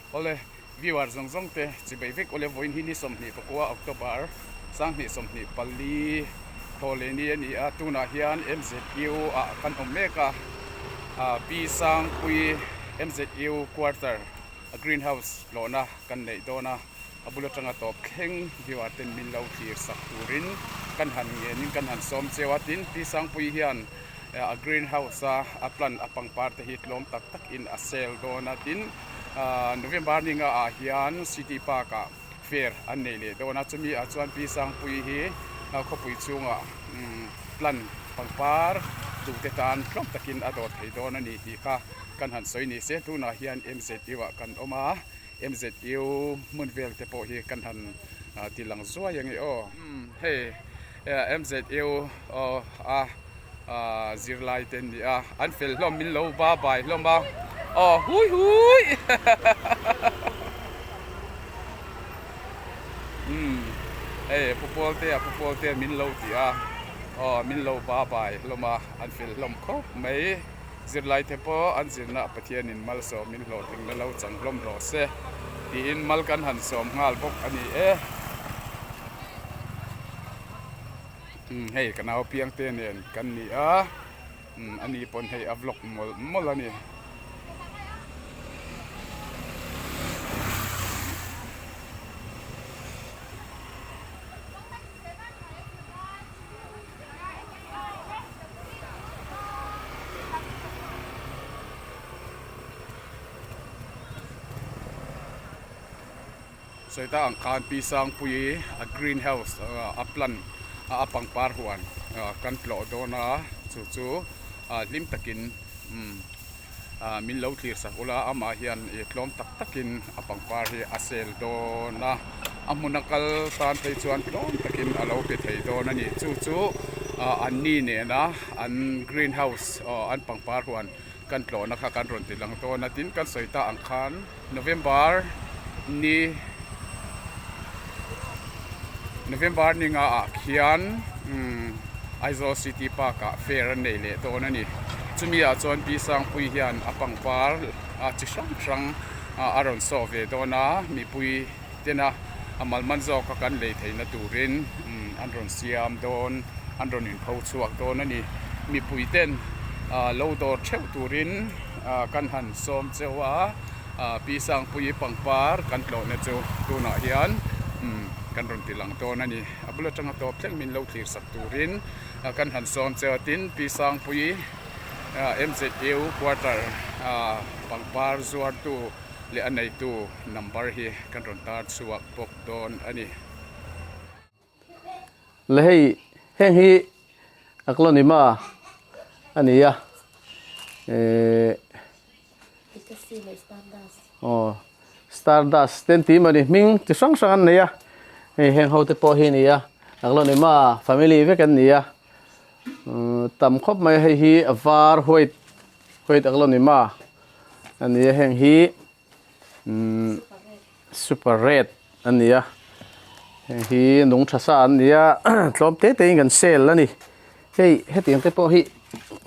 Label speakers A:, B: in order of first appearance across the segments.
A: Awle, viewer zawng zawng te chibei vek awle vawiin hi ni 24 October 2024 thaw leh ni a ni a, tunah hian MZU ah kan awm mek a, Pi Sangpui MZU quarter green house tlawhna kan neih dawn a, a bul atanga tawp thleng viewer ten min lo thlir sak turin kan han ngenin kan han sawm cheu a, tin Pi Sangpui hian a green house a a plant a pangpar te hi tlawm tak tak in a sale dawn a tin November ni nga ah hian city park ah fair an nei leh dawn a chumi ah chuan Pi Sangpui hi khawpui chhungah plant pangpar duh te tan tlawm takin a dawr thei dawn a ni tih kha kan han sawi ni se tunah hian M_Z_U ah kan awm a. MZU hmun vel te pawh hi kan han ti lang zuai ange aw. Hei MZU a zirlai te an ni a, an fel hlawm min lo ba bai hlawm a, aw hui hui umm hei Pu Pawltea Pu Pawltea min lo ti a, aw min lo ba bai hlawm a, an fel hlawm khawp mai. Zirlaite pawh an zirna Pathianin malsawmin hlawhtlingna lo chang hlawm rawh se tiin mal kan han sawm nghal bawk a ni e. Umm hei ka nau piangte nen kan ni a, umm ani pawn hei a vlog mawlh mawlh a ni. Sawita ang khan Pi Sangpuii a green house a plant a pangpar huan kan tlawh dawn a chu chu hlim takin umm Ah min lo thlir sak ula amah hian ih tlawm tak takin a pangpar hi a sel dawn a a hmuna kal tan phei chuan tlawm takin a lo pe thei dawn a ni chu chu ah an ni nena an green house aw an pangpar huan kan tlawhna kha kan rawn ti lang dawn a tin kan sawi ta ang khan November ni November ni nga ah khian umm Aizawl City Park ah fair an nei leh dawn a ni. Chumi ah chuan Pi Sangpui hian a pangpar a chi hrang hrang a rawn sawh ve dawn a, mipui tena a malman zawk a kan lei theihna turin umm an rawn siam dawn, an rawn inpho chhuak dawn a ni. Mipui ten lo dawr theuh turin kan han sawm cheu a. Pi Sangpuii pangpar kan tlawhna chu tunah hian kan rawn ti lang dawn a ni. A bul atanga tawp thleng min lo thlir sak turin kan han sawm che a. Tin, Pi Sangpuii MZU quarter pangpar zuartu leh a neitu number hi kan rawn tar chhuak bawk dawn a ni.
B: Le hei heng hi Aglonema a ni a ehh aw stardust te an ti mawni hming chi hrang hrang an nei a hei heng ho te pawh hi a ni a Aglonema family vek an ni a umm tam khawp mai a hei hi a var white white Aglonema a ni a heng hi. Umm super red a ni a heng hi nung tha sa an ni a tlawm te te in kan sale a ni hei hetiang te pawh hi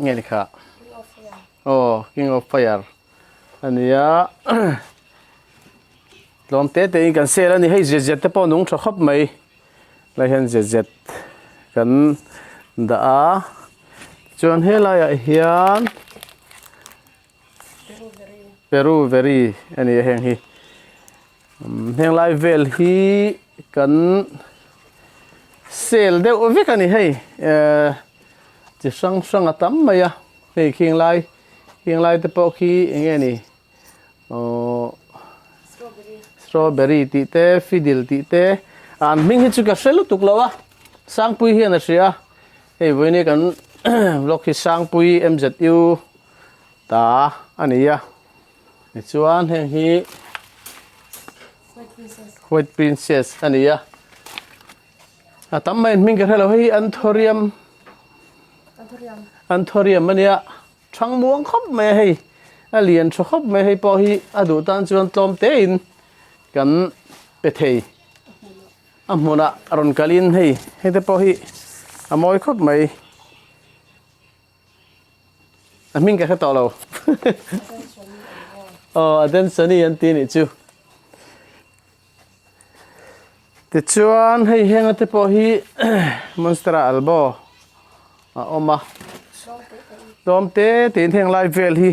B: nge ni kha aw king of fire a ni a tlawm te te in kan sale a ni hei zet zet te pawh nung tha khawp mai lai hian zet zet kan dah a chuan helaiah hian. Peru very a ni a heng hi heng lai vel hi kan sale deuh vek a ni hei ehh chi hrang hrang a tam mai a hei khing lai khing lai te pawh khi eng nge ni aww strawberry tih te fiddle tih te an hming hi chu ka hre lutuk lo a Sangpui hian a hria a hei vawiin kan vlog hi Sangpui M_Z_U. Ta a ni a tichuan heng hi white princess a ni a a tam mai hming ka hrelo hei hi anthurium anthurium a nia thang muang khawp mai a hei a lian tha khawp mai hei pawh hi a duh tan chuan tlawm te in kan pe thei a hmunah rawn kalin hei hei te pawh hi a mawi khawp mai. A hming ka hre tawh lo. Aw Adensoni an ti nih chu. Tichuan hei henga te pawh hi Monstera albo a awm a. Tlawm te tein heng lai vel hi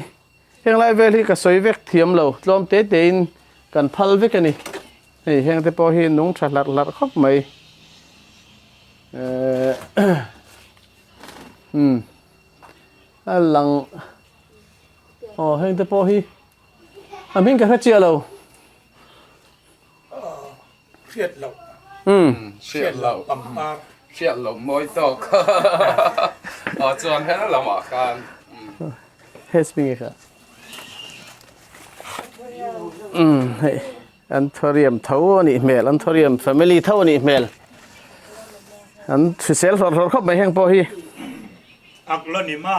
B: heng lai vel hi ka sawi vek thiam lo tlawm te tein kan phal vek a ni. Hei heng te pawh hi nung tha hlarh hlarh khawp mai. Ehh umm a lang aw heng te pawh hi a hming ka hre chiah lo.
C: Hriat loh.
B: Umm.
A: Hriat loh.
C: Pangpar.
A: Hriat loh mawi tawk. Aw chuan he lamah khan.
B: He hming kha. Umm hei Anthurium tho a nih hmel Anthurium family tho a nih hmel. An hrisel hlawrh hlawrh khawp mai heng pawh hi.
C: Aglonema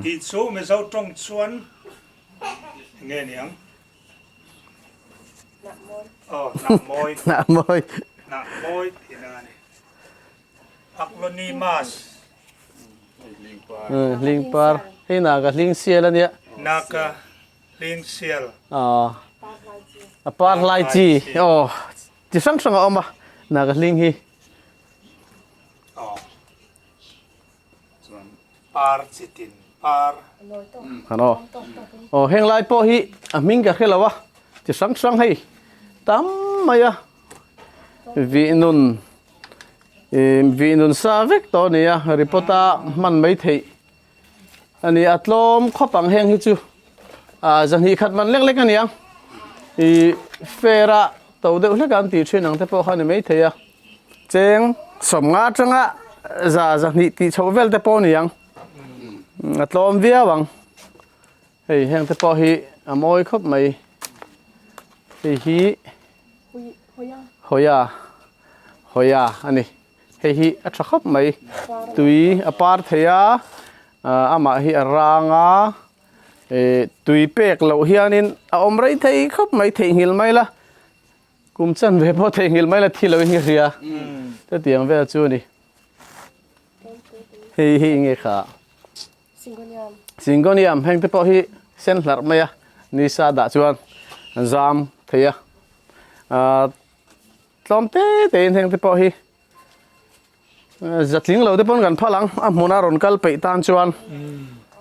C: tih chu Mizo tawng chuan Nge niang? Aw, hnah mawi.
B: Hnah mawi.
C: Hnah mawi tihna a ni. Aglonimas.
B: Hling par. Hei naka hling sial a nia.
C: Naka hling sial.
B: Aw. A par hlai chi. Aw, chi hrang hrang a awm a. Naka hling hi.
C: Aw. Par chitin par.
B: Ano. Aw heng lai pawh hi a hming ka hre lo a chi hrang hrang hei tam mai a vih nun ih vih nun sa vek tawh a ni a report a hman mai theih a ni a tlawm khawp ang heng hi chu ah zahnih khat man lek lek a ni ang ih fair a to deuh hlek an tih thin ang te pawh kha a ni maithei a. Cheng sawmnga atanga za zahnih tih chhoh vel te pawh a ni ang. A tlawm viau ang. Hei heng te pawh hi a mawi khawp mai. Hei hi Hoya Hoya a ni. Hei hi a tha khawp mai. Tui a par thei a, amah hi a rang a, tui pek loh hianin a awm rei thei khawp mai theihnghilh mai la. Kum chan ve pawh theihnghilh mai la thi lo in ka hria. Chutiang vel chu a ni. Hei hi nge kha?
D: Syngonium.
B: Syngonium heng te pawh hi sen hlarh mai a, nisa dah chuan an zam thei a. Ah tlawm te te in heng te pawh hi zatling lo te pawn kan phal ang a hmuna rawn kal peih tan chuan.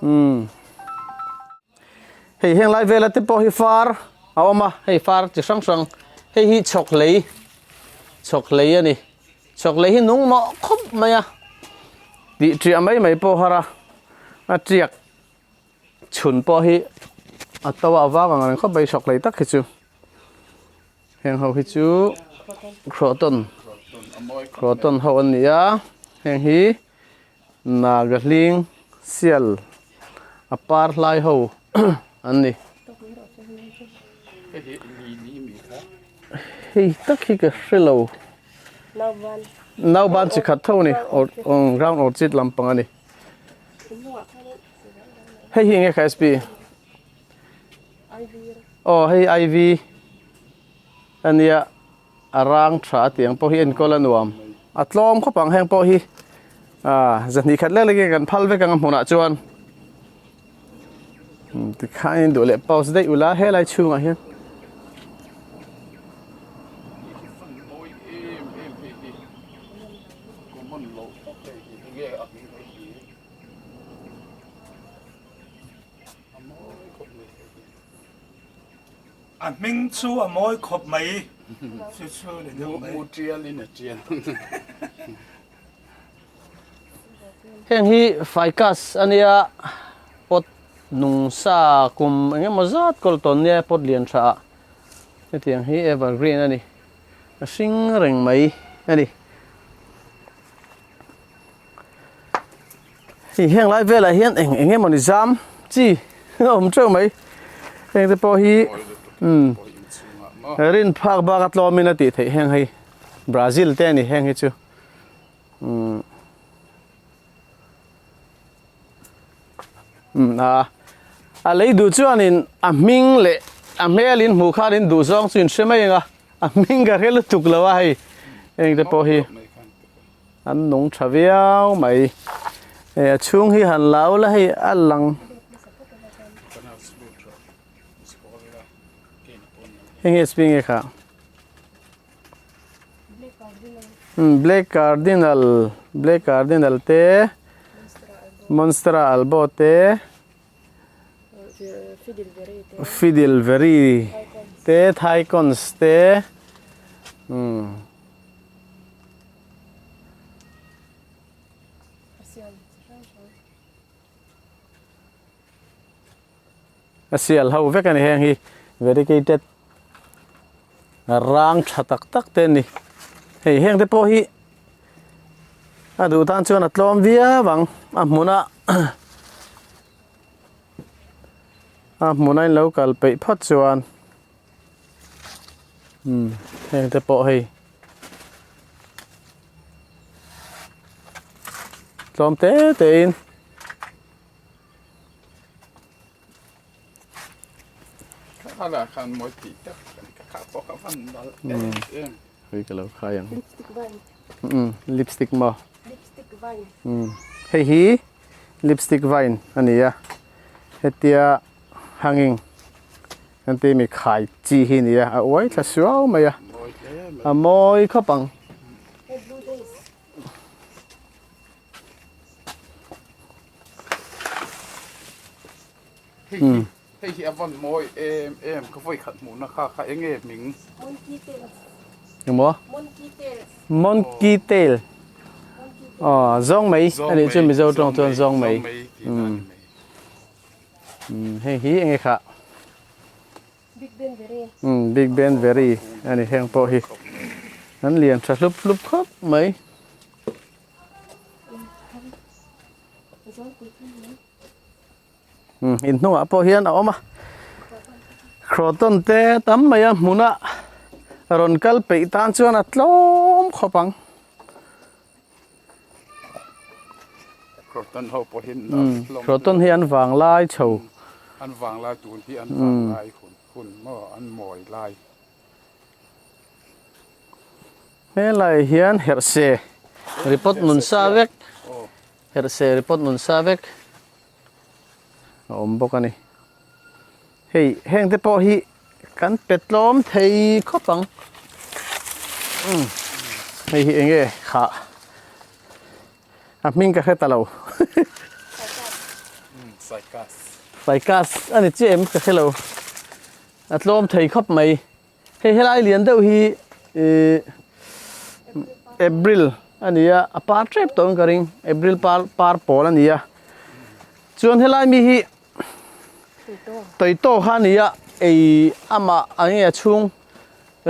B: Umm. Hei heng lai vela te pawh hi far a awm a hei far chi hrang hrang hei hi chhawk hlei chhawk hlei a ni chhawk hlei hi nung mawh khawp mai a tih tiah mai mai pawh har a a tiak chhun pawh hi a to a vang ang reng khawp mai chhawk hlei tak hi chu heng ho hi chu croton croton ho an ni a heng hi. Naga hling sial a par hlai ho an ni. Hei tak hi ka hre lo. Nauban chi khat tho a ni ground orchid lampang a ni. Hei hi enge kha SP? Aw hei IV a nia. A rang tha a tiang pawh hi enkawl a nuam. A tlawm khawp ang heng pawh hi ah zahnih khat lek lekin kan phal vek ang a hmunah chuan tikhain duh leh pause daih ula helai chhungah hian.
C: A hming chu a mawi khawp mai chu chu ni deuh mai.
A: Mu tial in a tial.
B: Heng hi ficus a nia pot nung sa kum eng emaw zat kawl tawn nia pot lian tha ah hetiang hi evergreen a ni a hring reng mai a ni. Hei heng lai velah hian eng eng emawni zam chi a awm teuh mai heng te pawh hi umm rin phak bak a tlawm in a tih theih heng hei Brazil te a ni heng hi chu umm umm a a lei duh chuanin a hming leh a hmel in hmuh khan in duh zawng chu in hre mai ang a a hming ka hre lutuk lo a hei heng te pawh hi. An nung tha viau mai. Hei a chhung hi han lau la hei a lang. Heng hi spi nge kha? Black cardinal black cardinal te monstera albo te fiddleberry te thaicons te umm. A sial ho vek a ni heng hi variegated rang tha tak tak te a ni hei heng te pawh hi a duh tan chuan a tlawm viau ang a hmuna a hmuna in lo kal peih phawt chuan umm heng te pawh hei tlawm te te in.
A: Khala khan mawi tih tak ka kha pawh ka van dal em em.
B: Hei ka lo khai ang.
D: Lipstick vine.
B: Um lipstick maw?
D: Lipstick vine.
B: Um hei hi lipstick vine a ni a hetia hanging kan tih mi khai chi hi a ni a a uai thla suau mai a a mawi khawp ang.
D: Hei blue days.
A: Hei hi a vawn mawi em em ka vawi khat hmuhna kha kha eng nge hming?
D: Monkey tail.
B: Engmaw?
D: Monkey tail.
B: Monkey tail. Aw zawng mai a nih chu Mizo tawng chuan zawng mai. Hei hi enge kha?
D: Big Ben Very.
B: Big Ben Very a ni heng pawh hi. An lian tha hlup hlup khawp mai. In hnungah pawh hian a awm a. Croton te tam mai a hmuna rawn kal peih tan chuan a tlawm khawp ang.
A: Croton ho pawh hi
B: Croton hi an vang lai chho.
A: An vang lai tun hi an vang lai hun hun maw an mawi lai.
B: Helai hian herhse report nun sa vek herhse report nun sa vek a awm bawk a ni. Hei heng te pawh hi kan pe tlawm thei khawp ang umm hei hi eng nge khah a hming ka hre ta lo Cycas a ni chiah em ka hre lo a tlawm thei khawp mai. Hei helai lian deuh hi ihh April a ni a a par tep tawh in ka ring April par par pawl a ni a chuan helai mi hi toito kha a ni a ei amah ang nge a chhung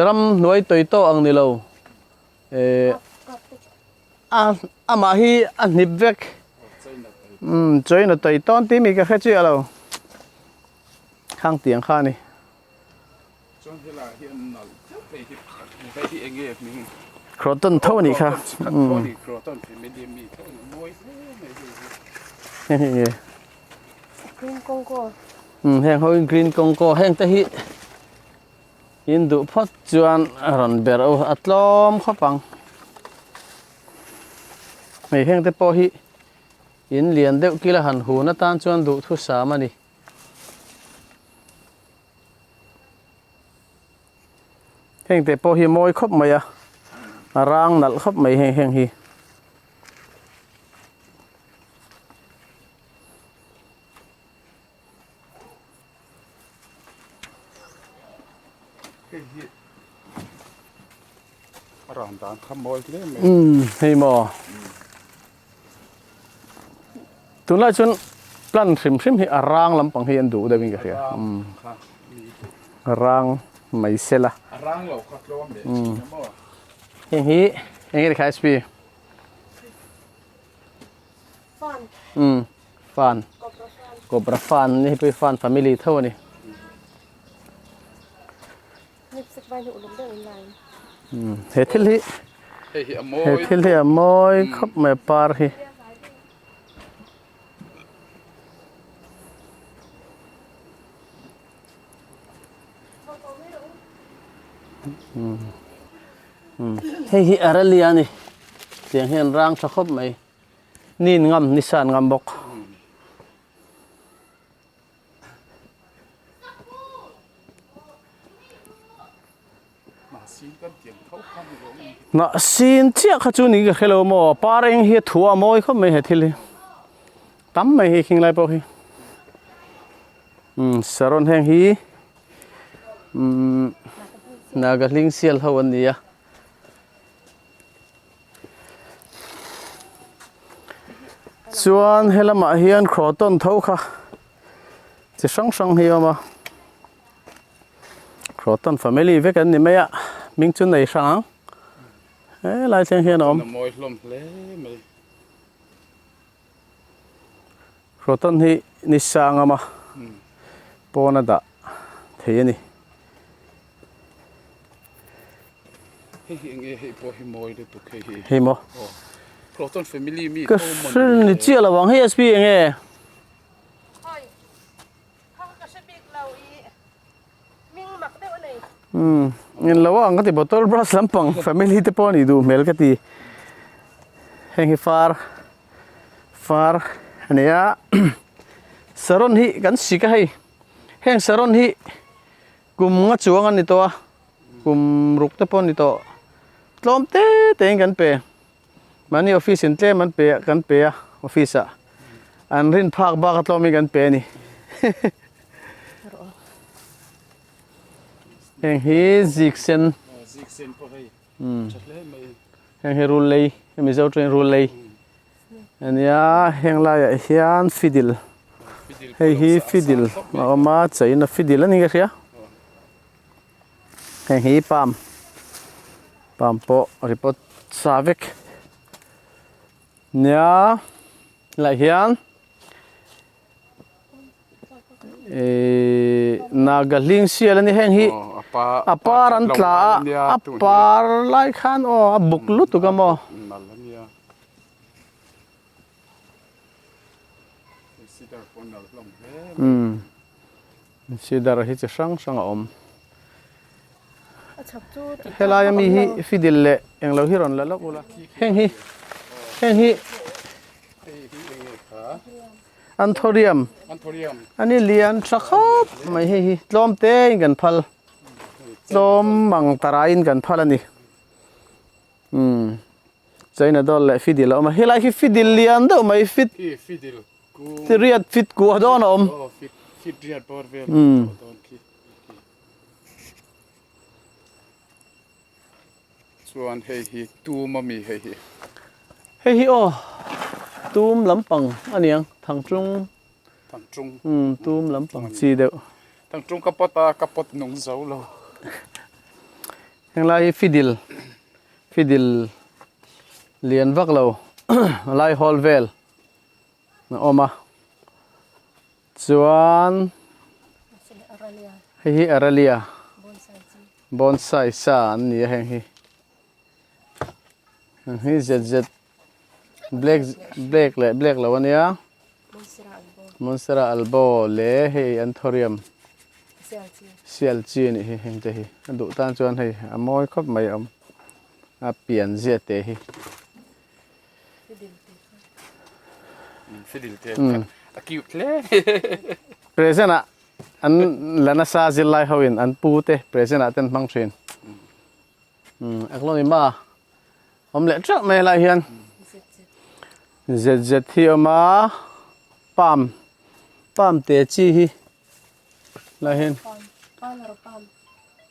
B: ram hnuai toito ang ni lo ehh a amah hi a hnip vek umm chawina toito an tih mi ka hre chiah lo khang tiang kha a ni.
A: Chuan helai hian nalh deuh hei hi hei hi eng nge hming?
B: Croton tho a nih kha.
A: Croton tho a ni Croton family mi tho a ni mawi hle mai hei hi.
B: Heng hi nge?
D: Green Congo.
B: Um heng ho hi Green Congo heng te hi in duh phawt chuan a rawn ber o a tlawm khawp ang. Hei heng te pawh hi in lian deuh kila han hun atan chuan duhthusam a ni. Heng te pawh hi mawi khawp mai a a rang nalh khawp mai heng heng hi.
A: Hei hi a rang dan kha mawi hle mai.
B: Umm hei maw. Tunlai chuan plant hrim hrim hi a rang lampang hi an duh deuh in ka hria umm a rang mai sela
A: a rang lo kha tlawm leh thin a maw
B: heng hi eng nge kha sp
D: fan
B: umm fan cobra fan ni hei pawh hi fan family tho a ni He thil hi he thil hi a mawi khawp mai a par hi. Hei hi aralia a ni tiang hian rang tha khawp mai nin ngam ni san ngam bawk. Hnah sin chiah kha chu ni ka hre lo maw par eng hi a thu a mawi khawp mai he thil hi tam mai hi khing lai pawh hi umm saron heng hi umm naga hling sial ho an ni a. Chuan helamah hian croton tho kha chi hrang hrang hi a awm a croton family vek an ni mai a hming chu nei hrang ang helai thleng hian a awm. Croton hi ni sang a awm a pawn a dah thei a ni.
A: Hei hi enge hei pawh hi mawi lutuk hei hi.
B: Hei maw?
A: Aw. Croton family mi
B: Ka hre ni chiah lo ang hei SP enge?
D: Hoi. Kha ka hre bik lo i ming mak deuh a nei.
B: Umm en lo ang ka ti bottle brush lampang family te pawh a nih duh hmel ka ti. Heng hi far far a ni a saron hi kan sik a hei heng saron hi Kum nga chuang an ni tawh a, kum ruk te pawh an ni tawh. Tlawm te tein kan pe. Mahni office in tlem an pe a, kan pe a office ah. An rin phak bak a tlawm hi kan pe a ni. Heng hi zik sen.
A: Zik sen pawh hei. Tha hle mai.
B: Heng hi rul lei, Mizo tawngin rul lei. Ania heng laiah hian fidil hei hi fidil a awm a chaina fidil a ni ka hria heng hi palm palm pawh report sa vek nia helaiah hian Ihh naga hling sial a ni heng hi a par an tla a a par lai khan aw a buk lutuk a maw. Umm sidar hi chi hrang hrang a awm helai ami hi fidil leh englo hi rawn la lawk ula heng hi heng hi. Anthurium ani lian tha khawp mai hei hi tlawm te in kan phal tlawm mang tarai in kan phal ani umm china doll leh fidil a awm a helai hi fidil lian deuh mai fit riat fit kuah dawn a awm umm.
A: Chuan hei hi tum a mi hei hi.
B: Hei hi aw tum lampang a niang thangtlung.
A: Thangtlung.
B: Umm tum lampang chi deuh.
A: Thangtlung ka pawt a ka pawt nung zo lo.
B: Heng lai hi fidil fidil lian vak lo lai hawl vel a awm a chuan hei hi aralia. Bonsai sa an ni a heng hi heng hi zet zet black black leh black lo ania Monstera albo leh hei anthurium sial chi a nih hi heng te hi a duh tan chuan hei a mawi khawp mai a awm a pian zia te hi. Present ah An la nasa zirlai ho in an pu te present ah te an hmang thin. Umm Aglonema awm leh teuh mai helai hian zet zet hi a awm a palm palm te chi hi helai hian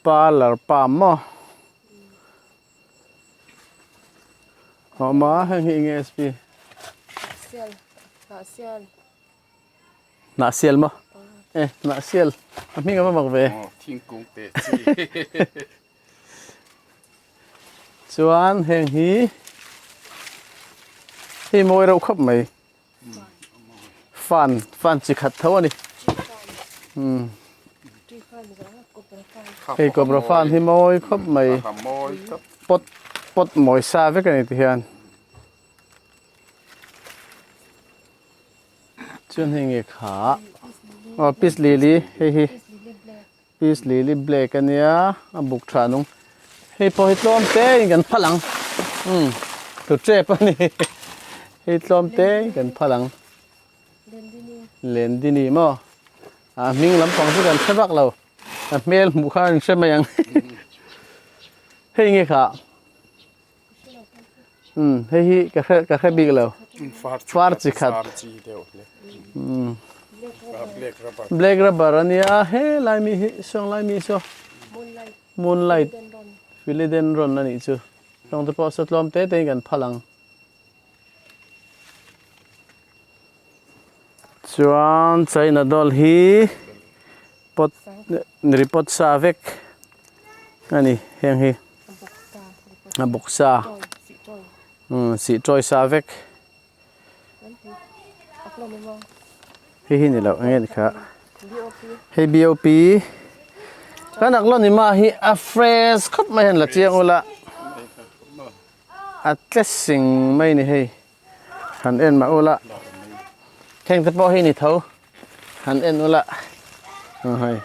B: parlour palm maw a awm a heng hi eng nge sp Hnah sial maw? E hnah sial a hming a va mak ve.
A: Aw thingkung te chi.
B: Chuan heng hi hei mawi reuh khawp mai. Fan fan chi khat tho a ni. Umm hei cobra fan hi mawi khawp mai. Pot pot mawi sa vek a ni ti hian. Chuan hei nge kha aw peace lily hei hi peace lily black ania a buk tha nung hei pawh hi tlawm te in kan phal ang umm tlu tep ani hei tlawm te in kan phal ang lendini maw a hming lampang chu kan hre vak lo a hmel hmuh kha an hre mai ang. Hei nge kha? Um hei hi ka hre ka hre bik lo. Far chi khat. Um black rubber ania he lai mi hi sawng lai mi saw moonlight philodendron anih chu. Tawng te pawh saw tlawm te te in kan phal ang. Chuan China doll hi pot report sa vek a ni heng hi a bawk sa umm sih tawi sa vek hei hi ni loh eng nge ni kha hei bop kan aglonema hi a fresh khawp mai hian la chiang ula. A tle sing mai ni hei han en mah ula heng te pawh hi ni tho han en ula hei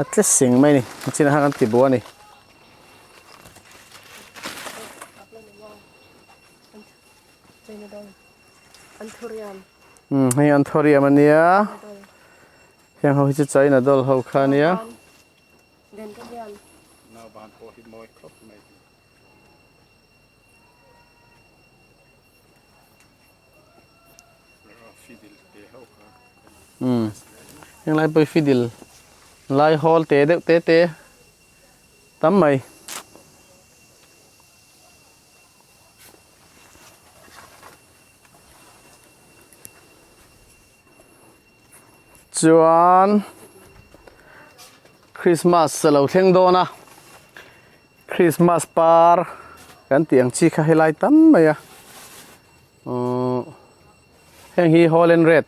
B: a tle sing mai ni chin ah khan kan ti bu a ni. Umm hei anthurium a nia heng ho hi chu china doll ho kha a nia. Umm henglai pawh hi fiddle lai hawl te deuh te te tam mai. Chuan Christmas a lo thleng dawn a. Christmas par kan tih ang chi kha helai tam mai a uhh heng hi holland red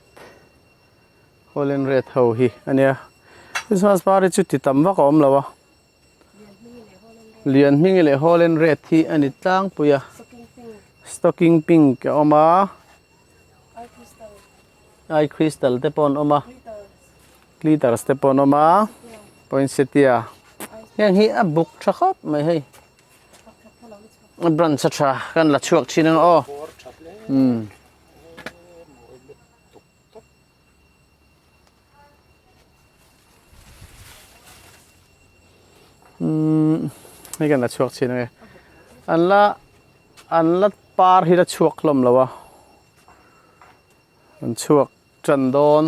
B: holland red ho hi a nia Christmas par hi chu ti tam vak a awm lo a lian hming leh holland red hi a ni tlangpui a stocking pink a awm a ai crystal te pawh an awm a glitters te pawh an awm a poinsettia heng hi a buk tha khawp mai hei a branch a tha kan la chhuak thin ang aw umm. Umm hei kan la chhuak thin ang e an la an la par hi la chhuak hlawm lo a an chhuak tan dawn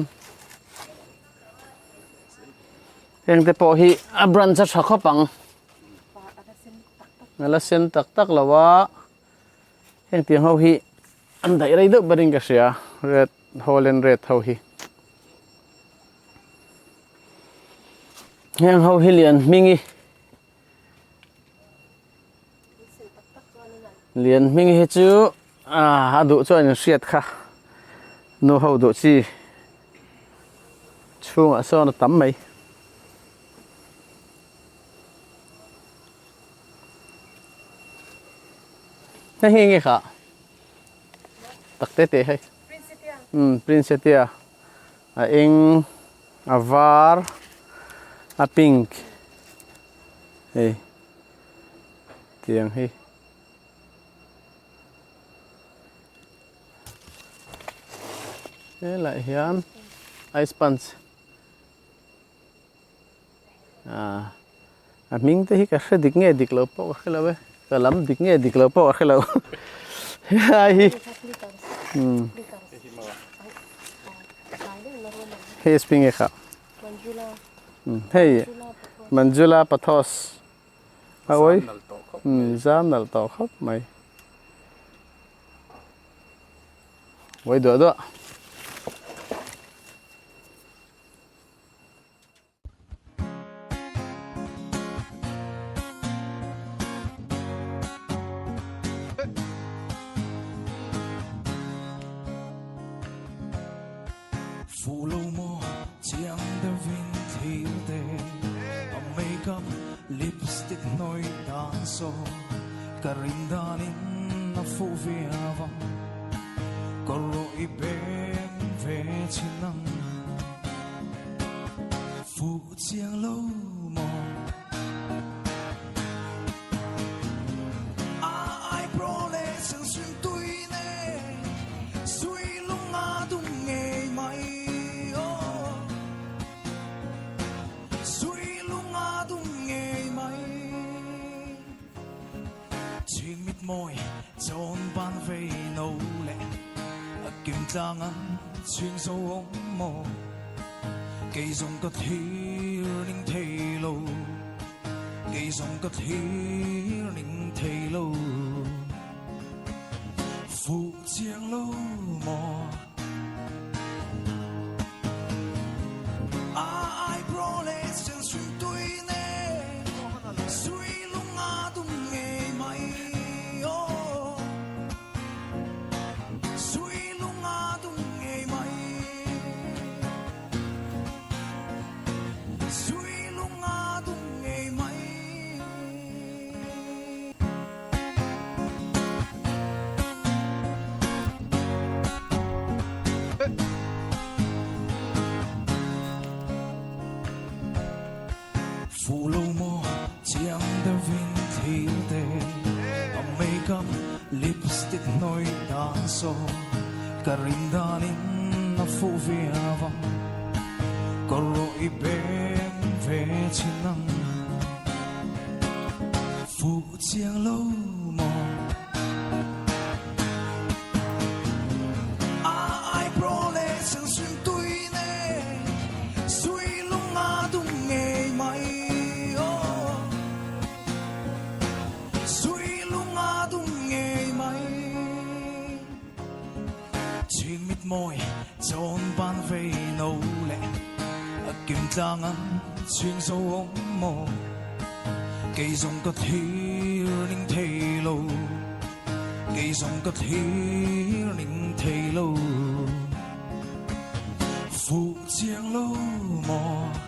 B: heng te pawh hi a branch a tha khawp ang a la sen tak tak lo a heng tiang ho hi an daih rei deuh berin ka hria red holland red ho hi heng ho hi lian hmingi Lian hming hi chu a duh chuan in hriat kha nu ho duh chi chhungah sawn a tam mai. Hei hi nge kha tak te te hei um princettia a eng a var a pink. Hei tiang hi helaiah hian ice punch ah a hming te hi ka hre dik nge dik lo pawh ka hre lo e ka lam dik nge dik lo pawh ka hre lo helai hi umm hei spring e kha. Hei Manjula Pathos a awi zam nalh tawh khawp mai uai duah duah.
E: Chiang lo maw?